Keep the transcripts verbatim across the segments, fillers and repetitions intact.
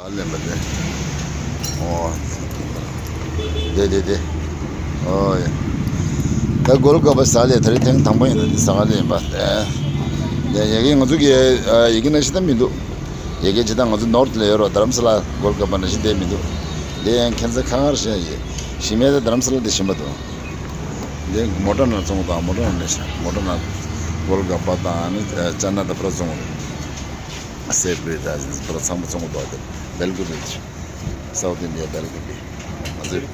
ཨ་ལེན་པ་དེ། ཨོ། དེ་དེ་དེ། ཨོ་ཡ། ད་གོལ་ག་པ་ཟ་ལེ་ད་རེས་ཐེངས་དང་པོ་ཡིན་ན་དེ་ཟ་ག་ལེན་པ་དེ། དེ་ཡ་གི་ང་ཚོ་གི་ཡ་གི་ན་ཤི་ད་མི་འདུག་ཡ་གི་ཇི་ད་ང་ཚོ་ནོར་ཐ་ལ་ཡོད་རོ། རྡ་རམ་ས་ལ་གོལ་ག་པ་ན་ཤི་དེ་མི་འདུག་དེ་ཡང་ཁྱེད་ཚོ་ཁ་ངར་ཤེས་ཡི། ཤི་མེད་ད་རྡ་རམ་ས་ལ་དེ་ཤི་མ་འདུག་དེ་མོ་ཊ་ན་བཙོང་དང་མོ་ཊ་ན་ནས་ཤ་མོ་ཊ་ན་གོལ་ག་པ་དང་ནི་ཅ་ན་ད་པར་བཙོང་། སེ་བྷི་རི་ད་པར་ཚང་མ་བཙོང་དོ་དེ་བེལ་ཀུ་པི། སའུ་ཐི་ཨིན་ཌི་ཡ་བེལ་ཀུ་པི། ང་ཚོས་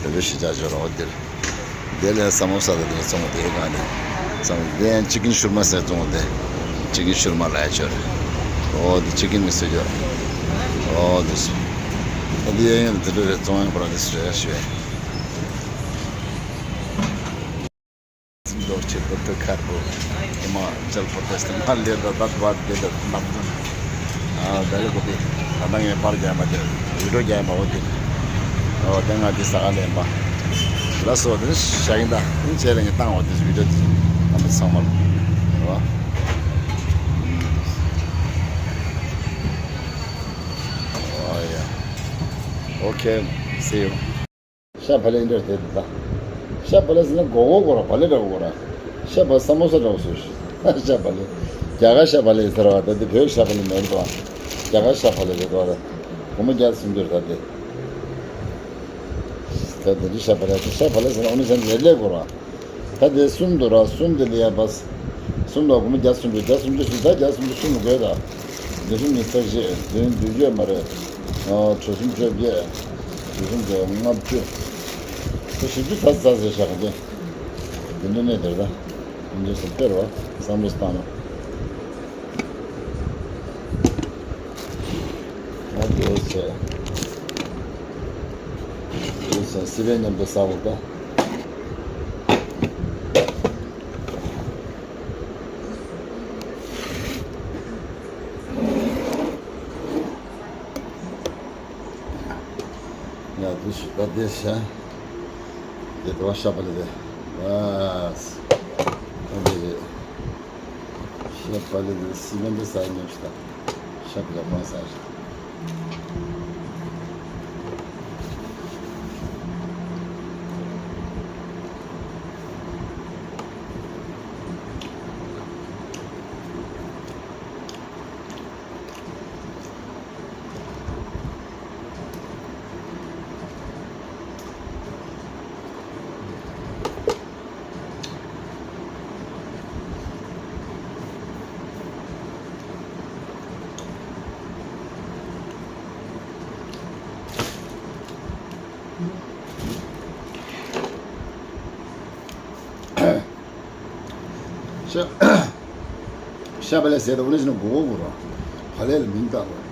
བོད་པའི་གཞིས་ཆགས་ཤོར་འོ་དེར། དེ་ལས་ས་མོ་ས་དང་དེ་བཙོང་དེ་གང་ནས་བཙོང་དེ་ཡང་ཅི་ཀིན་ཤུར་མ་ཟེར་བཙོང་དེ། ཅི་ཀིན་ཤུར་མ་ལ་ཡ་ཆོར། འོ་དེ་ཅི་ཀིན་མི་སེ་ཆོར། འོ་དེ་སུ། ད་དེ་ཡང་ཡང་དེ་འདྲ་རེད། བཙོང་ཡང་པ་ར་དེ་སུ་རེད་ཞུ་བས། འདོར་ཆེད་དུ་དུ་ཁར་བོ། ཧི་མ་ཅལ་པོ་ཏེ་སི་ཏི་མ་ལེ་ད་ད་བ་དེ་ད་ནམ་དུ། ཨ་བེལ་ཀོ་པི། ད་ནང་ངས་པར་རྒྱག་མ་དེ་བི་ཌིའོ་རྒྱག་མ་འོ་དེ། ཨོ་དེ་ང་དེ་ས་ག་ལེན་པ། ལ་སོ་དེ་ཤ་ཡིན་ད་ཨིན་ཆེ་ལེ་ངས་བཏང་འོ་དེ་བི་ཌིའོ་དེ་ཨ་མི་ཚང་མ་ལ། ཨོ། ཨོ་ཡ། Okay, see you. ཤ་བག་ལེབ་འདིར་དེ་དེ་ད། ཤ་བག་ལེབ་ཟེར་ན་སྒོར་སྒོར་སྒོར་བག་ལེབ་འདྲ་བོ་སྒོར། ཤ་བག་ས་མོ་ས་འདྲ་བོ་བཟོས་ཤིག་ཤ་བག་ལེབ། རྒྱ་གར་ཤ་བག་ལེབ་ཟེར་བ་ད་དེ་བོད་ཤ་བག་ལེབ་མེད་དོ། རྒྱ་གར་ཤ་བག་ལེབ་རེད་དོ་ད། སྒོར་མོ་བརྒྱ་སུམ་ཅུ་རེད་ད་དེ། ད་དེ་འདྲའི་ཤ་བག་ལེབ་ཤ་བག་ལེབ་ཟེར་ན་ཨོ་ནི་ཟེར་ན་ལེབ་ལེབ་སྒོར། ད་དེ་གསུམ་འདུག་ར། གསུམ་དེ་ལ་ཡ་བ། གསུམ་ལ་སྒོར་མོ་བརྒྱ་སུམ་ཅུ་བརྒྱ་སུམ་ཅུ་གསུམ་ད་བརྒྱ་སུམ་ཅུ་གསུམ་དགོས་ད། བདུན་གསུམ་ཉི་ཤུ་རྩ་བཞི། བདུན་བདུན་བརྒྱད་མ་རེད། ཨ་དྲུག་གསུམ་བཅོ་བརྒྱད། དྲུག་གསུམ་བཅོ་ལྔ་བཅུ། ད་བཞི་བཅུ་ཚར་ཚར་ཟེར་བཞག་གི། འདི་འདྲ་གནས་དེར་ད། འདི་འདྲ་ཟེར་སྟེར་བ་བསམ་བློ་བཏང་ན། ང་དེ་བྱས། དེ་བྱས་སི་པན་མཉམ་དུ་ཟ་བ་ད། ཡ་དེ་ཞུ་ད་དེ་བྱས། དེ་དོ་ཤ་བག་ལེབ་དེ། ཨ་ས། ད་དེ་རེད། ཤ་བག་ལེབ་དེ་སི་པན་དེ་ཟ་ཉོ་ཤི་ད། ཤ་བག་ལེབ་མ་ཟ་ཤི། ཤ་ཤ་བག་ལེབ་ཟེར་ད་འོ་ན་ཞིག་ན་མགོ་བོ་བོ་ར། བག་ལེབ་ལ་མིང་བཏགས་པ།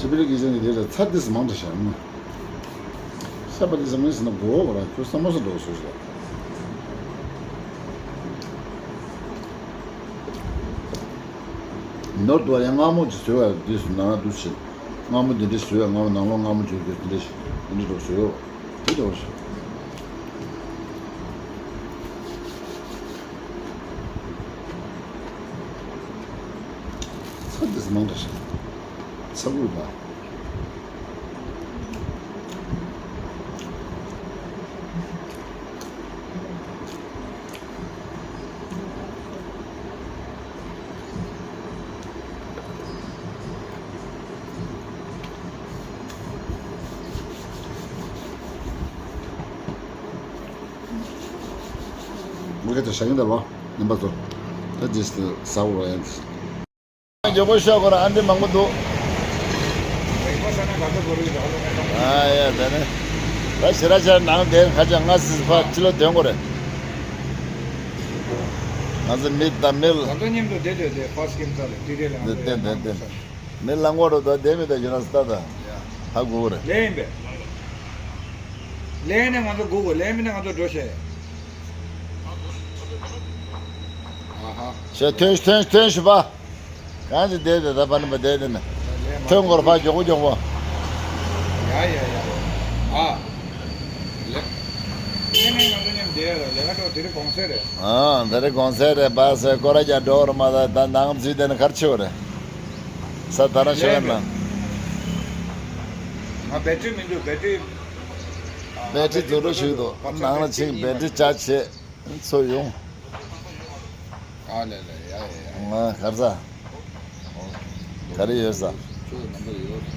སི་པི་རི་ཀི་ཅན་གྱི་དེ་ལ་ཚྭ་ཏིས་མང་དུ་བཞག་ནས། ཤ་པ་ཏིས་མིན་ཟེར་ན་མགོ་བོ་ར་ཁྱོད་ས་མོ་ས་འགྲོ་སོ་ཞེས། ནོར་དུ་བ་ཡང་མངར་མོ་ཅིག་བཟོས་བ་དུས་སུ་ནང་དུ་ཕྱིན། མངར་མོ་འདི་འདྲ་བཟོས་བ་མངར་མོ་ནང་ལོགས་མངར་མོ་བྱོས་བྱོས་འདི་འདྲ་ཞིག་འདི་འདྲ་འགྲོ་བཟོས་ཡོད། དེ་འདྲ་བ་ཞིག་ཚྭ་འདི་མང་དྲགས་ཤག་ཚྭ་ཁུ་པ། མི་ཁ་ཅིག་ཞག་ཡིན་ད་ལོ། ཉན་པ་ཚོ། ད་ཇི་སི་ཟ་འོ་ཡན། མགྱོགས་པོ་ཤོག་གོ་ར་ཨ་འདི་མང་པོ་འདུག་ཨ་ཡ་ད་ནི། ད་ཞེ་དྲག་ཆར་ནང་དེ་ཁ་ཆ་ང་སི་ཕ་ཕྱི་ལོ་དོན་གོ་རེད། ང་ཚོ་མི་དང་མི་ལ། ང་ཚོ་མཉམ་དུ་བསྡད་བསྡད་བསྡད་ཕ་སི་ཀེམ་ས་ལ་ཏི་རེ་ལ་ང་ཚོ་ཡང་ནང་དུ་ས། མི་ལ་ངོ་རུ་དོ་བསྡད་མི་དང་ཞེ་དྲག་སི་ད་ད། ཧ་གོ་གོ་རེད། ལས་ཡིན་པས། ལས་ནས་ང་ཚོ་སྒུག་དགོས། ལས་མིན་ན་ང་ཚོ་འགྲོ་ཤེས། ཨ་ཧ། ཤ་ཐོན་ཤ་ཐོན་ཤ་ཐོན་ཤ་པ། གང་ཅི་བསྡད་དེ་ད་པ་ནི་པ་བསྡད་དེ་ནི། ཐོན་འགོར་ཕ་མགྱོགས་པོ་མགྱོགས་པོ། ཡ་ཡ་ཡ། ཨ། ལེ། ལས་ནས་ང་ཚོ་མཉམ་བསྡད་ཡ་ལ་ལས་ཀ་འགྲོ་དེ་རིང་གུང་སེང་རེད། ཨ་དེ་རིང་གུང་སེང་རེད་པ་སེ་སྐོར་ར་རྒྱག་འགྲོ་བར་མ་ད་ད་ནང་འཛུལ་དེ་ནི་གར་ཆེ་བ་རེད། ས་ད་ར་ཤོད་ན། ང་བེ་ཏྲི་མི་འདུག་བེ་ཏྲི། བེ་ཏྲི་རྫོགས་འགྲོ་ཞིག་འདུག་ནང་ལ་ཕྱིན་བེ་ཏྲི་ཅར་བྱེད། ཚོ་ཡོང་། ཨ་ལེ་ལེ་ཡ་ཡ་ཡ། ང་གར་ས། ག་རེ་ཡོད་ས། ཁྱོད་ནམ་པར་ཡོད།